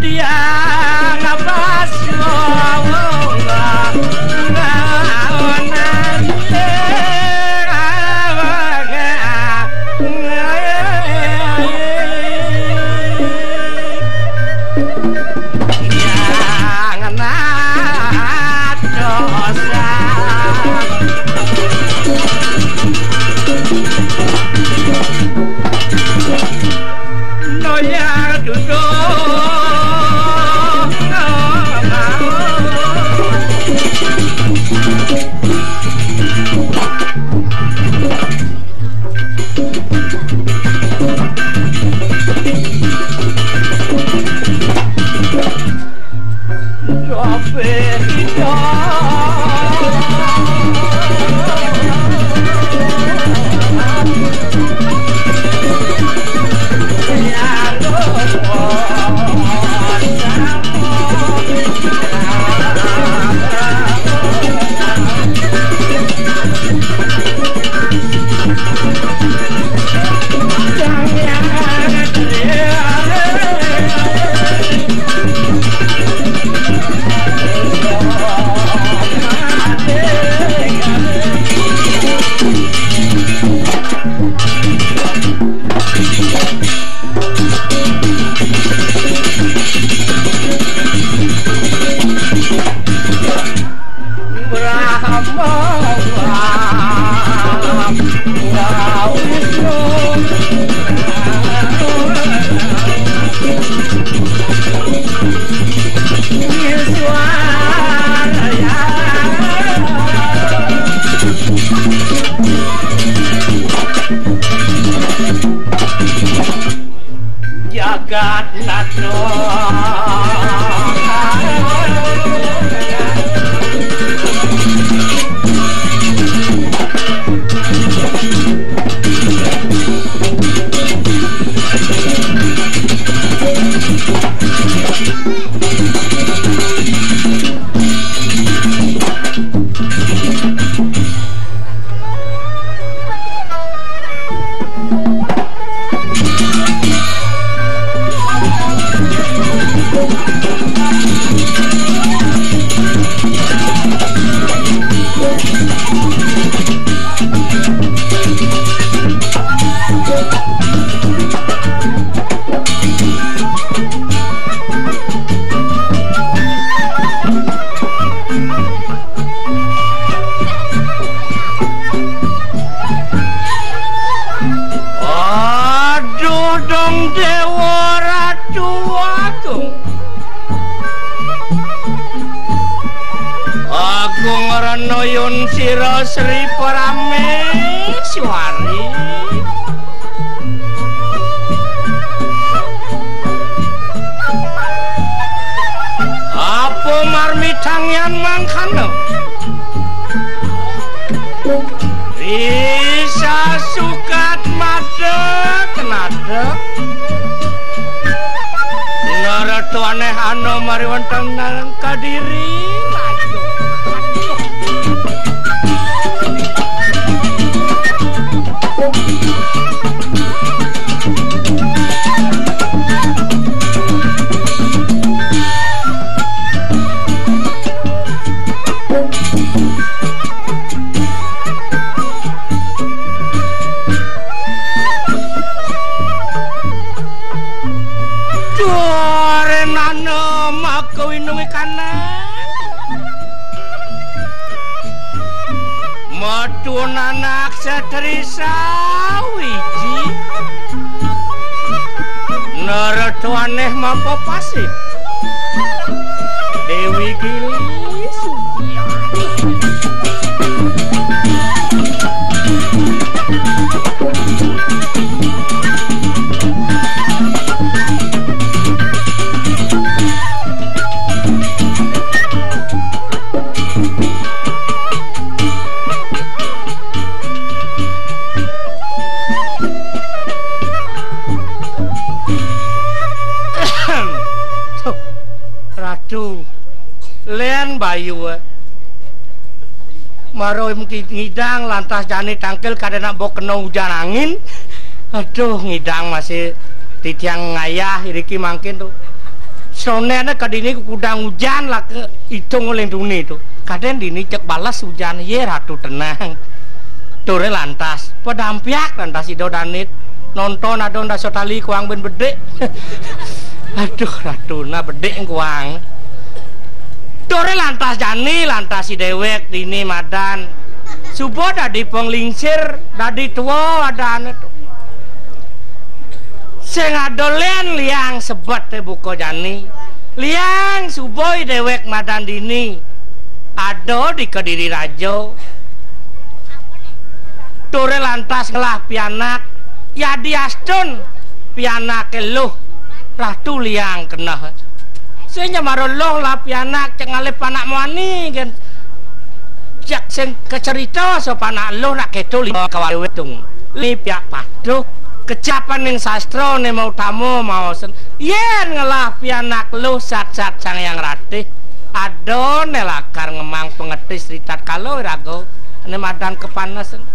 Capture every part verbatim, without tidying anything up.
Tiang apa suwung ngaonan tiang nadosa. Noyang duduk. Jagat nata. Aduh, dong Dewa Ratu Agung. Agung Renoyun Sira Sri Parameswari. Apa marmitang yan mangkana? Bisa sukat madeg nadeg. Naratuaneh ana mariwantang nang kadiri. Durenana maka winungi kanan. Metu nanak setri sawiji. Neretuaneh mapapasih. Dewi Gili Sugiya. Ratu, lean bayu, eh. Mara mungkin ngidang lantas jani tangkil kadéna mbok kena ujan angin. Aduh, ngidang masih titiang ngayah iriki mangkin tuh. Sonene kadini kudang ujan lak idung oleh duni tu. Kaden dini cek balas ujan, ye Ratu tenang. Tore lantas, pedampiak lantas Ida Danit. Nonton ada ndak sotali kuang ben bedek. Aduh, Ratu na bedek kuang. Tore lantas jani, lantas si dewek dini madan. Suba dadi penglingsir, dadi tua adane tu. Sing ada len liang sebet te buka jani. Liang suboi dewek madan dini. Ada di Kediri Raja. Tore lantas ngelah pianak. Yadi astun pianake luh. Ratu liang keneh. Sing nyamara luh lah pianak cek ngalih panak muani gen. Cek sing kecerita so panak luh nak keto lima kawali wetung. Li piak paduh. Kecapan ning sastra ne mau utama mau sen. Yen ngelah pianak luh sat-sat Sang Hyang Ratih. Ada ne lakar ngemang pengetis ritat kala iraga. Ne madan kepanesen.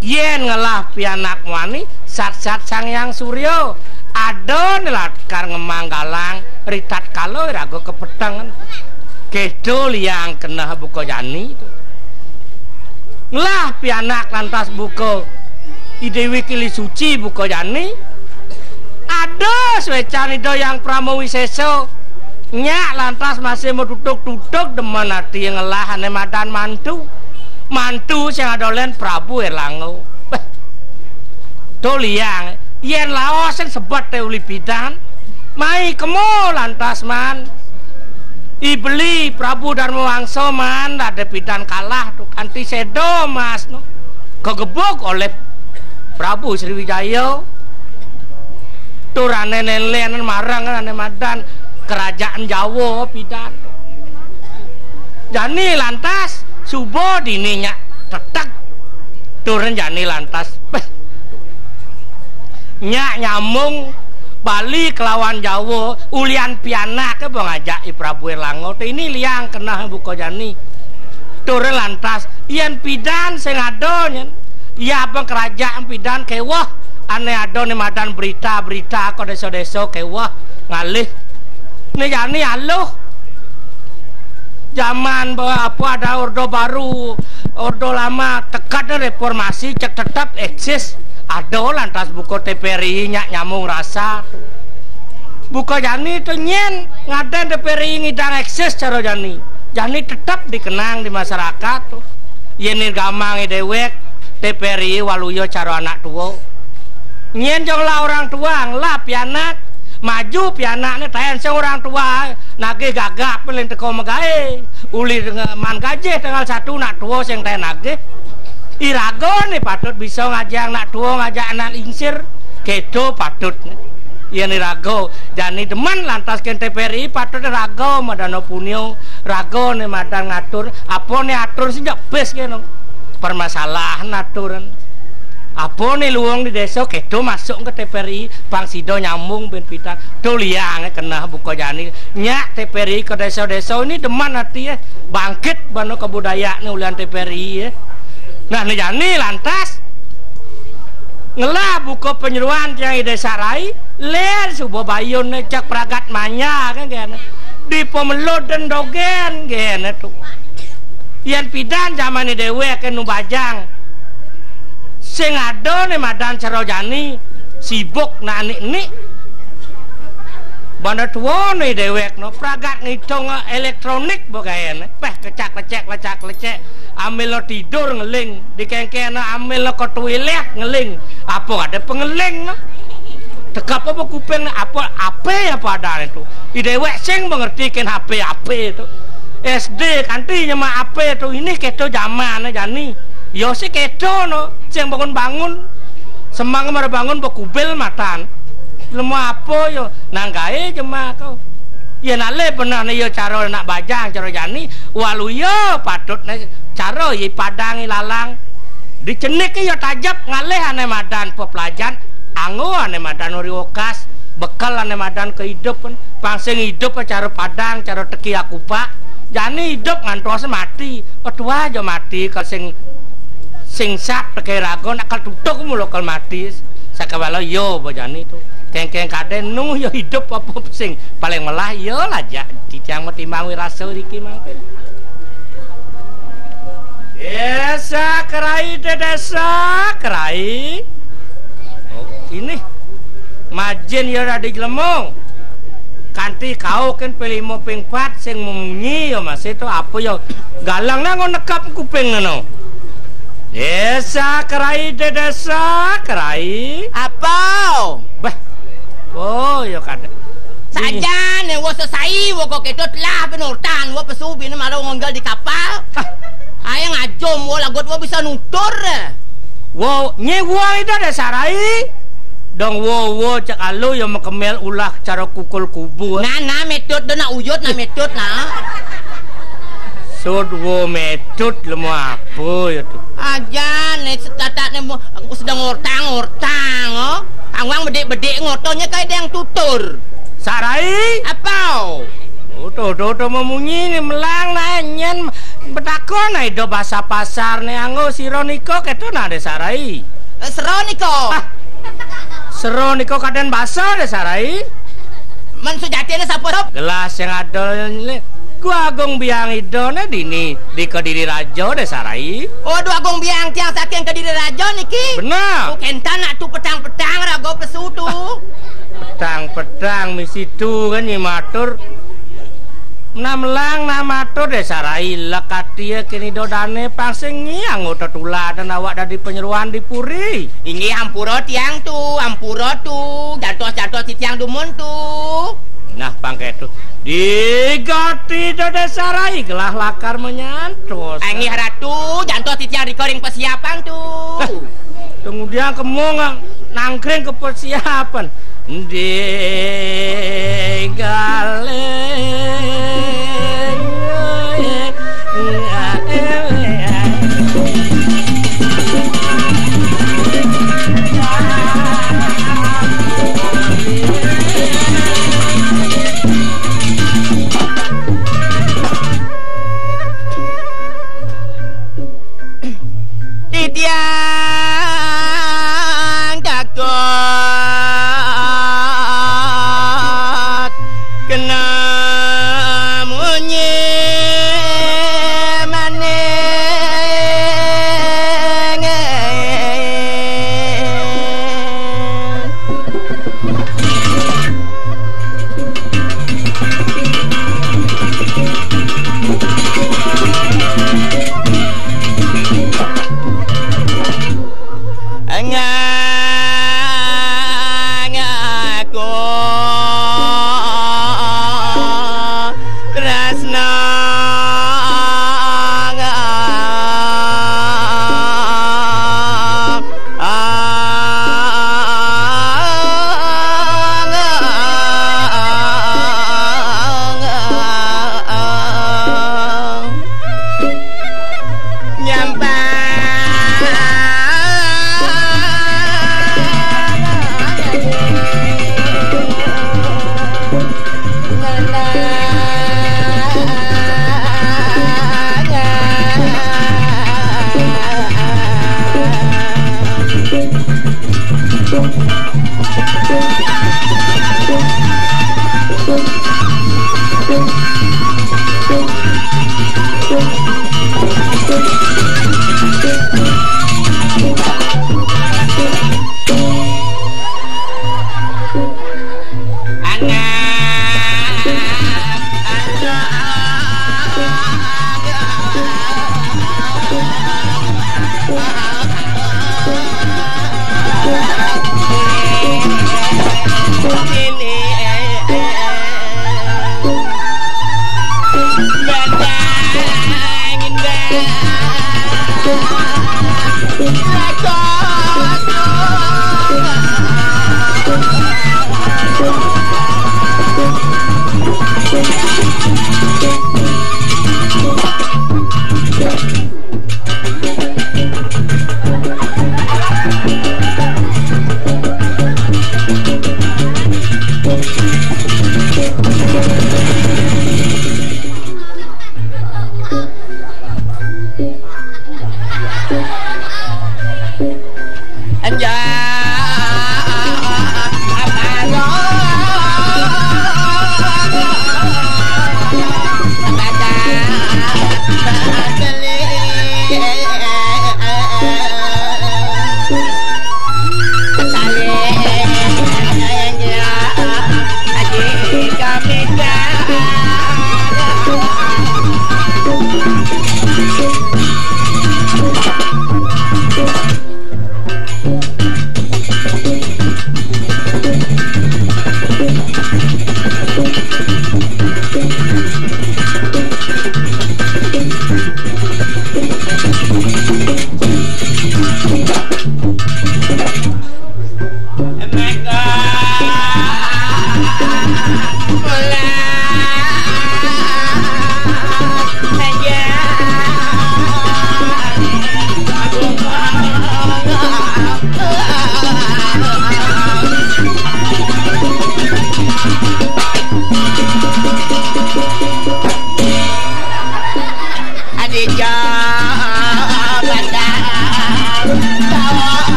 Yen ngelah pianak muani sat-sat Sang Hyang Surya. Ada ne lakar ngemang galang ritat kala iraga kepeteng. Kedo liang keneh buka jani tu. Ngelah pianak lantas buka I Dewi Kili Suci buka jani. Ada swecan Ida Yang Prama Wisesa. Nyak lantas masih mau tutuk-tutuk demen ati ngelah ane madan mantu. Mantu sing ada len Prabu Erlangga. Beh. Doliang, yen laos sing sebet te uli pidan. Mai kemo lantas man. Ibeli Prabu Darma Wangsa man dadi pidan kalah tu kanthi seda mas no. Kegebuk oleh Prabu Sriwijaya. Turane nelen marang ane madan kerajaan Jawa pidan. Jani lantas suba dini nyak tetek. Turun jani lantas. Beh. Nyak nyambung Bali kelawan Jawa, ulian pianake apa ngajak I Prabu Erlangga. Te ini liang keneh buka jani. Turun lantas, yen pidan sing ada nyen. Ya apa kerajaan pidan keweh. Ane ada ne madan berita-berita ke desa-desa keweh ngalih. Ne jani aluh. Zaman ba-, apa ada Orde Baru, Orde Lama, tekad reformasi cek tetap eksis. Ada lantas buka T P R I nyak nyambung rasa tu. Buka jani tu nyen ngaden T P R I ngidang eksis cara jani. Jani tetap dikenang di masyarakat tu. Yen gamang dewek T P R I waluya cara anak tua. Nyen jong lah orang tua, lah pianak, maju pianakne taen sing orang tua, nagih gagak paling teko megae. Uli dengan man gajih tanggal satu nak tua sing taen nagih. Iraga ni patut bisa ngajak nak tua, ngajak anak lingsir. Kedo patut. Yen iraga, jani demen lantas ken T P R I patut raga madana punya, raga ne madan ngatur, apa ne atur sing jak bes keno. Permasalahan aturan. Apa ne luwung di desa kedo masuk ke T P R I, pang sida nyambung ben pidan. Doliang keneh buka jani. Nyak T P R I ke desa-desa ini demen ati eh. Bangkit bano kebudayaan ulian T P R I eh. Nah, ne jani lantas ngelah buka penyeruan tiang I Desa Rai, ler suba bayun ne cek pragat manja kan kene. Di pemelud den dogen kene tu. Yen pidan zamane dewek enu bajang. Sing ada ne madan cara jani sibuk nak nik-nik. Banda tua ne dewek no pragat ngitung elektronik bogaen. Peh kecak lecek lecak lecek. Ambil lo tidur ngeling, dikengkena ambil lo ke toilet ngeling. Apa ada pengeling no? Tegap apa kuping no? Apa apa ya padahal itu? I dewek sing mengerti ken H P H P itu. S D kanti nyema apa itu? Ini keto zaman jani. Yo si keto no, sing bangun-bangun. Semang mara bangun bekubil matan. Lemu apa yo? Nanggae jema kau. Yen ale benehne ya cara nak bajang, cara jani, waluya patutne cara ya padang lalang. Dicenik ya tajep ngalih ane madan peplajan, anggo ane madan ori okas, bekel ane madan kehidupan, pang sing hidup cara padang, cara teki akupak. Jani hidup ngantos mati, petua aja mati kal sing sing sap teke raga nak kal tutuk mula kal mati. Sakawala ya bajani tu. Kengkeng kadén nu ya hidup apa sing paling melah ya lajak titiang matimbang wirasa riki mangkin. Désa Kerai, Désa Kerai. Oh, ini majin ya dadi jelema. Kanti kaukin pilih ping pat sing memunyi ya masih to apa ya galang nang nekap kuping ngono. Désa Kerai, Désa Kerai. Apa? Bah. Oh, ya kadang. Sajane wa sesai wa kok ketut lah pinurtan wa pesu bine maro ngonggal di kapal. Ah. Ae ngajum wa lagot wa bisa nutur. Wa nyewa ida Désa Rai. Dong wo wo cak alu ya mekemel ulah cara kukul kubu. Nah, nah metut do nak uyut nah metut nah. Sud wo metut lemu apa ya tu? Aja nek setatak nek mu- aku sedang ngortang-ngortang oh. Angwang bedik-bedik ngotonya kayak ada yang tutur. Sarai? Apa? Tuh, tuh, tuh, tuh, memunyi ni melang nah nyen betakon nah ido bahasa pasar ni anggo siro niko ketu nah de Sarai. Eh, sero niko. Ah. Sero niko kaden basa de Sarai. Men sujatine sapa, Sob? Gelas sing ada le. Ku Agung Biang idone dini di Kediri Raja de Sarai. Oh, Agung Biang tiang saking Kediri Raja niki. Bener. Ku kentan nak tu petang-petang raga pesu tu. Petang-petang misi tu kan nyi matur. Nah melang nah matur de Sarai lek ati ya kini dodane pang sing nyi anggota tuladan awak dadi penyeruan di puri. Inggih ampura tiang tu, ampura tu, jantos-jantos titiang dumun tu. Nah pang ketu. Digati de Sarai gelah lakar menyantos. Inggih Ratu, jantos titiang rika ring persiapan tu. Kemudian kemong nangkring ke persiapan. Digaling. Titiang takut kena munyi maning. Ngaku tresna. Nyampang.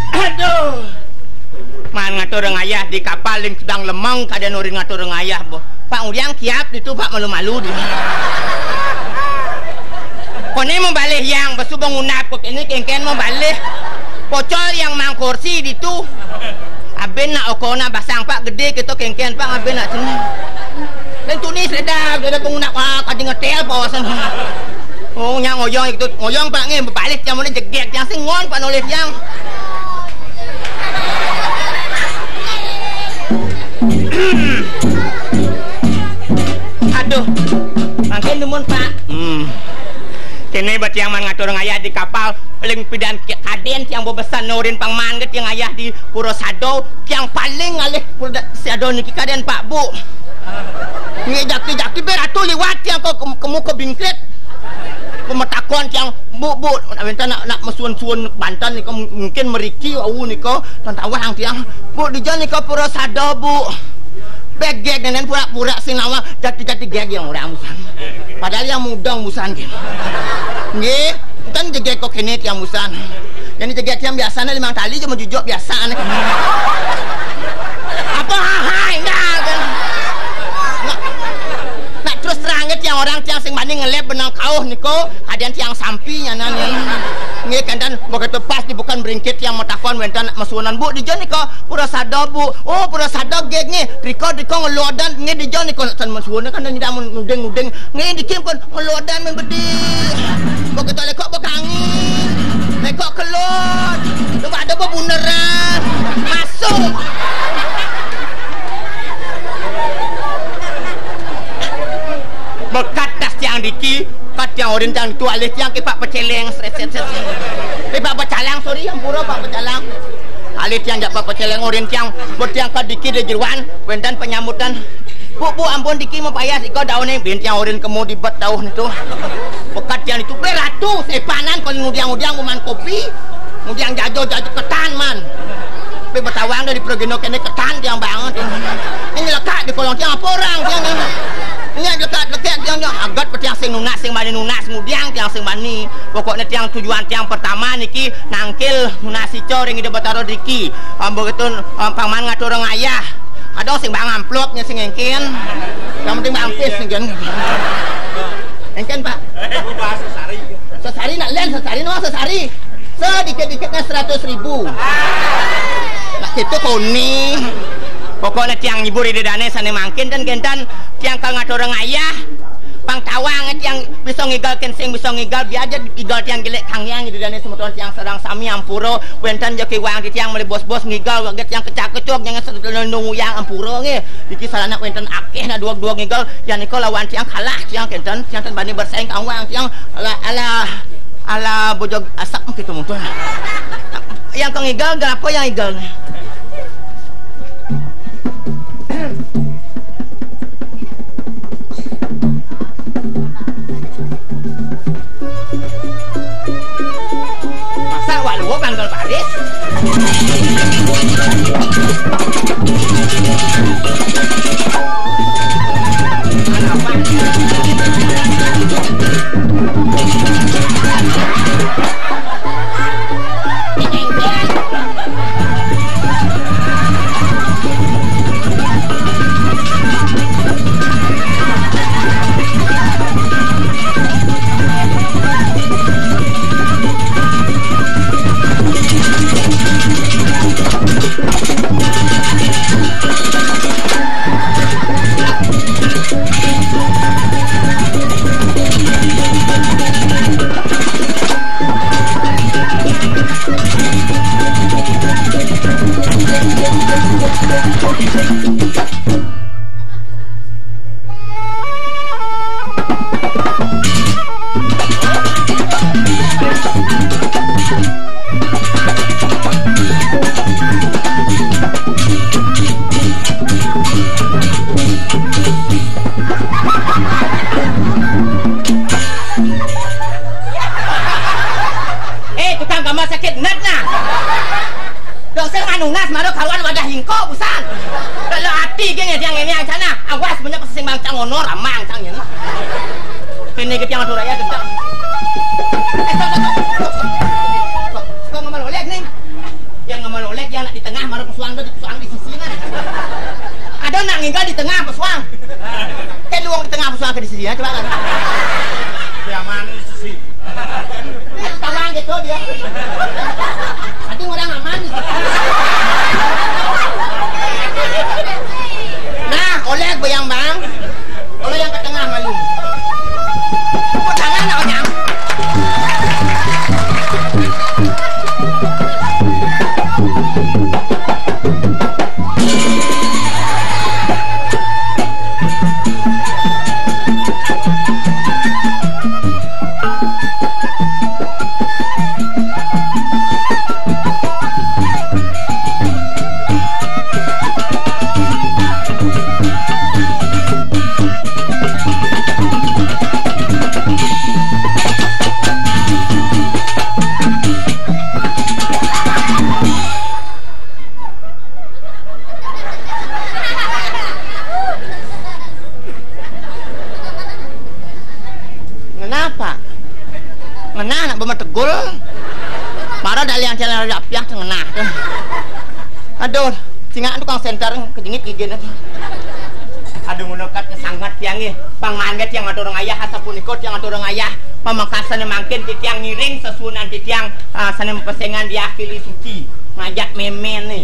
Aduh. Man ngatur ngayah di kapal ling sedang lemeng, kada nurin ngatur ngayah, boh. Pak ngudiang kiap ditu, Pak, malu-malu di. Koné mabalih yang, basuba ngundap ko kéné, kéngkén mabalih. Pocol yang mangkursi ditu. Abin nak okona basang, Pak, gedé kéto kéngkén, Pak, abin nak cenah. Dan tunis reda, reda pangundap, ah, kada ngetel pawasan. Oh, nya ngoyong itu, ngoyong, Pak, ngé, balik tiang, mulai jegek tiang, sing ngon, Pak, nulis tiang. Aduh, mangkin dumun, Pak. Hmm. Kéné ba tiang man ngatur ngayah di kapal, paling pidan ki-, kadén tiang bebesan nurin pang man ké tiang ngayah di Pura Sado, tiang paling ngalih Pura Da-, Sado niki kadén, Pak, Bu. Nggih, jaki-jaki bé ratu liwat tiang ko ke, ke muka bingkit. Pematakon tiang, "Bu, Bu, wénten nak, nak masuun-suun banten nika, mungkin mriki wau nika, tan tawang tiang." "Bu, dija nika Pura Sada, Bu." Begek nénén pura-pura sing nawang, jati-jati gek yang orang busan. Padahal yang mudeng busan gén. Nggih, tan jegek ko kéné tiang busan. Yang jegek tiang biasané limang tali, cuma jujuk biasa ané. Apa hahai, enggak, kan? Nah, nah, terus terang tiang orang tiang sing bani ngeleb benang kauh niko, kadén tiang sampi nyanan. Nggih, kanten begitu pas di bukan beringkit tiang matakon wénten masuunan, "Bu, dija nika Pura Sada, Bu?" "Oh, Pura Sada gek nggih. Rika, rika ngelodan nggih dija nika." Tan masuunan kan nyida nuding-nuding. Nggih, diki pun ngelodan men bedi. Begitu lekok bekangi. Lekok kelod. Coba ada bebuneran. Masuk. Bekat tas tiang diki, kat tiang orin tiang tu alih tiang kipak peceleng, seret, seret, seret. Kipak pecalang, sorry, ampura, Pak, pecalang. Alih tiang jak Pak peceleng orin tiang, bet tiang kat diki di jeruan, wénten penyambutan. "Bu, Bu, ampun diki mapayas iko dauné." Bin tiang orin kemu di bet dauh nitu. Bekat tiang itu, "Bé ratu, sepanan kon ngudiang-ngudiang buman kopi." Ngudiang jajo-jajo ketan, man. Tapi betawang dari Progino kéné ketan tiang banget. Ini lekat di kolong tiang apa orang tiang ni? Ini lekat-lekat tiang, tiang agat pe tiang sing nunas, sing bani nunas, ngudiang tiang sing bani. Pokoknya tiang tujuan tiang pertama niki nangkil nunas ica ring Ida Batara Diki. Om begitu, om paman ngatur ngayah. Ada sing bang amplopnya sing engkin. Yang penting bang pis engkin. Engkin, Pak. Sesari nak len, sesari no, sesari. Sedikit-dikitnya seratus ribu. Nah, itu kuning. Pokoknya tiang ngibur ida dané sané mangkin dan gentan tiang kal ngatur ngayah. Pang tawang tiang bisa ngigal kén sing bisa ngigal, biar aja igal tiang gelék kangiang ida dané semeton tiang sareng sami ampura. Wénten jaki wang di tiang malih bos-bos ngigal, waget tiang kecak-kecok, jangan setelah nunguyang ampura nggih. Iki salah nak wénten akéh nak duag-duag ngigal, yan nika lawan tiang kalah tiang kénten, tiang ten bani bersaing kawang tiang. Alah, alah. Alah, bojog asap gitu mungkin. Yang kang igal, apa yang igal? Masa wak luo banggal baris? Kok busan? Lah ati gé ngédiang ngéné cang nah. Awas banyak sing bangcang ngono, ramang cang nyén. Kéné ké tiang atur aya genteng. Eh, sok, sok, sok, sok, sok. Sok, sok, ngemal oleh nih. Yang ngemal oleh dia nak di tengah, marang pesuang tuh, pesuang di sisi nah. Ada nak nginggal di tengah pesuang. Kayak luang di tengah pesuang ke di sisi nah, coba kan. Yang mana di sisi? Tawang gitu dia. Tadi orang aman. Nah, oleh goyang bang. Kalau yang ke tengah malu. Tepuk tangan nak onyang. Ngenah, Pak? Ngenah nak bemategul. Mara dalian jalan ada apiah ngenah tuh. Aduh, singak tukang senter kejengit gigin. Aduh, menekatnya sangat tiang nih. Pang mangga tiang atur ayah, asapunika tiang atur ayah. Pamekasané mangkin titiang ngiring sesuunan titiang, ah, sané pesengan di Akili Suci. Ngajak mémén nih.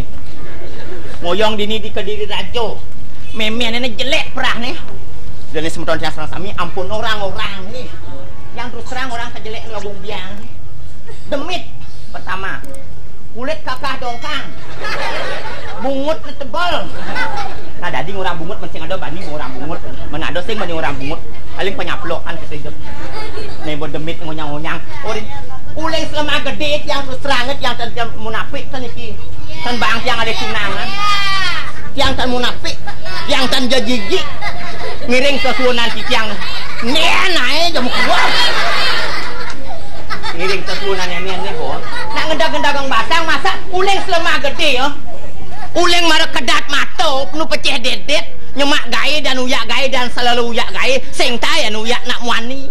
Ngoyong dini di Kediri Raja. Mémén ini jelek perah nih. Dene semeton tiang sareng sami ampun orang-orang nih. Yang terus terang orang kejelek Agung Biang. Demit pertama. Kulit kakah dongkang. Bungut tebel. Nah, dadi orang bungut mesti ada bani orang bungut. Mana ada sing bani orang bungut. Paling penyaplokan kita hidup. Nih, bo demit ngonyang-ngonyang. Ori, uling selama gedé tiang terus terang tiang tan, tiang munafik tan iki. Tan bang tiang ada tunangan. Tiang tan munafik, tiang tan jajiji. Ngiring sesuunan titiang. Nih, naé jamu kuah. Ngiring sesuunan ini, ini, bo. Nak ngendag-ngendag kang batang, masa uling selama gedé ya. Uling mara kedat mata, nu pecéh dédét. Nyemak gaé dan uyak gaé dan selalu uyak gaé, sing taén uyak nak muani.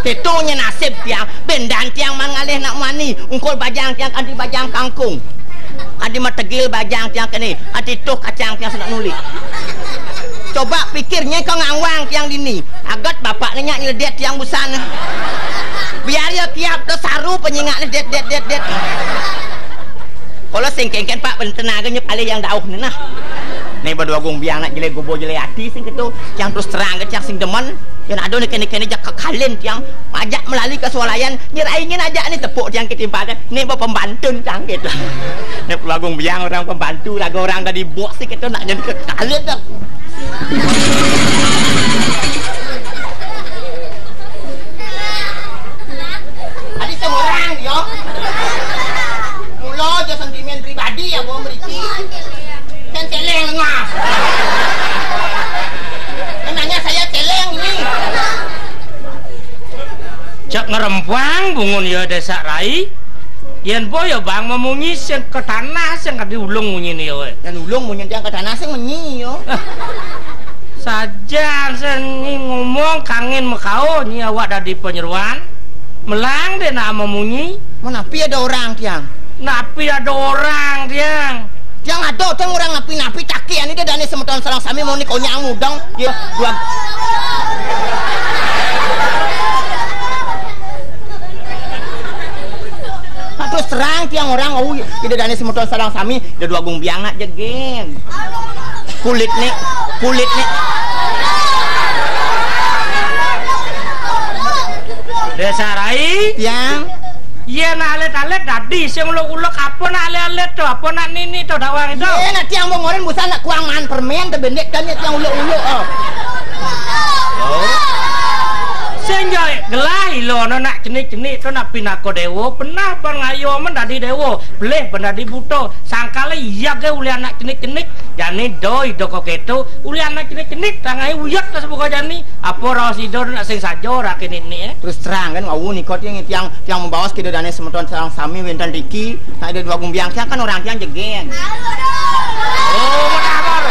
Kéto nyé nasib tiang, bendan tiang man ngalih nak muani, ungkul bajang tiang kanti bajang kangkung. Adi mategil bajang tiang kéné, adi tuh kacang tiang sudah nuli. Coba pikir nyé kau ngawang tiang dini, agat bapak nanya nyeledét tiang busan. Biar ya tiap ke saru penyingak dét dét dét dét. Kalau sing kéngkén Pak, ben tenaga nyep alih yang dauh nih nah. Nih badu Agung Biang nak jelé gobo jelé ati sing kéto, yang terus terang ke tiang sing demen, yang ada nih kéné-kéné jak kekalin tiang, ajak melalui kesualayan, nyeraingin aja nih tepuk tiang ketimpakan, nih bawa pembantun tiang gitu. Nih badu Agung Biang orang pembantu, lagu orang tadi bos sih kéto nak jadi kekalin dah. Adi semurang yo. Mula aja sentimen pribadi ya gua mriki. Kan celeng lengah. Memangnya saya celeng ini. Cak ngerempang bungun ya Désak Rai. Yén boya bang memunyi sing ke tanah sing kadi ulung munyine ya kowe. Yén ulung munyi tiang ke tanah sing menyi ya. Sajan sing ngomong kangin mekao nyi awak dadi penyeruan. Melang deh nak memunyi. Menapi ada orang tiang? Napi ada orang tiang? Tiang ada tiang orang napi-napi taki ani deh dane semeton sareng sami mau nih konyang mudeng. Ya, dua. Nah, terus terang tiang orang, oh, ida dane semeton sareng sami, ida dua Agung Biang nak jegeg. Kulit nih, kulit nih. Désak Rai. Tiang. Yén alit-alit dadi sing ulek-ulek apa nak alit-alit to, apa nak nini to dakwang itu. Yén nak tiang mau ngorin busan nak kuang mangan permen tebendik kan ya tiang ulek-ulek. Oh. Sing jai gelah ilo ana nak cenik-cenik to nak pinaka dewa, penah ban ngayo men dadi dewa, belih ban dadi buta, sangkala iya ge ulih anak cenik-cenik, Jani do ida kok kéto, uli anak cenit-cenit, tangahe uyut tas buka jani. Apa raos ida nak sing saja ora kéné né, eh? Terus terang kan, wau nika tiang, tiang, tiang membaos kida dane semeton sareng sami wénten riki, nak ida Dwagung Biang tiang kan orang tiang jegen. Oh, benar.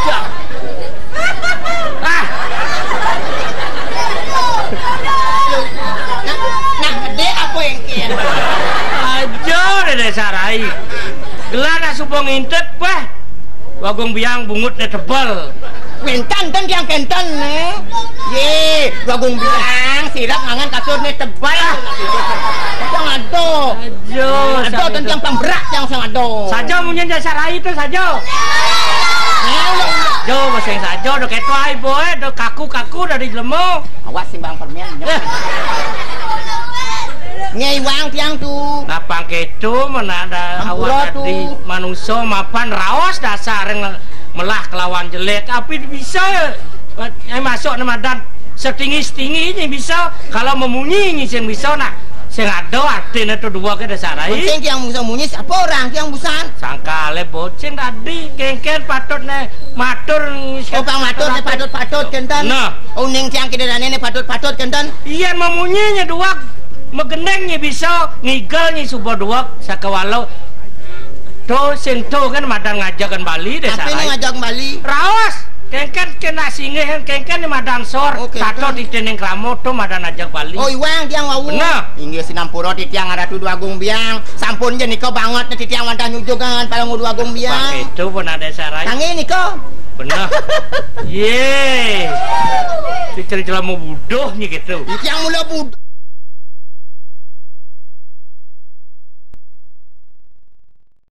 Ya. Ah. Nah, nah, dek apa yang kian? Aja deh, Desa Rai. Gelar nak suba ngintip, bah. Wagung Biang bungutné tebel. Wénten ten tiang kénten, né. Ye, Wagung Biang sirep ngangen kasurné tebel. Tiang ada. Aja, ada ten tiang pang berak tiang sing ada. Saja munyin Desa Rai to saja. Nah, ulah, ulah. Jo, sing saja do kéto ai boé, do kaku-kaku dadi jelema. Awas simbang permen. Eh. Nyai Wang tiang tu. Napang kéto men ada Ampura awak tu. Dadi manusa mapan raos dasar yang melah kelawan jelek. Api bisa, eh, masuk ni madan setinggi-setinggi ni bisa. Kalau memunyi ni sing bisa nak. Sing ada artiné tu dua ke Desa Rai. Mun sing tiang bisa munyi siapa orang tiang busan? Sangkale bocin tadi, kéngkén patut né matur. Oh, pang matur né patut-patut kénten. Nah. Oh, ning tiang kida dane né patut-patut kénten. Iya, memunyinya dua, megendengnya bisa, ngigelnya suba dua, sakawala. To sing to kan madan ngajakan Bali deh. Apa ini sarai. Ngajakan Bali? Raos. Kéngkén kena singgih, kéngkén ni madan sor. Oke, tato kan. Di tening kramo to madan ajak Bali. Oh, Iwang tiang wau. Bener. Inggih sinampura titiang Ratu Dwagung Biang. Sampun je nika banget titiang wantah nyujugan Palungguh Dwagung Biang. Bang itu pun ada sarai. Tangi nika. Bener. Ye. Si ceri jelema buduh ni gitu. Tiang mula buduh.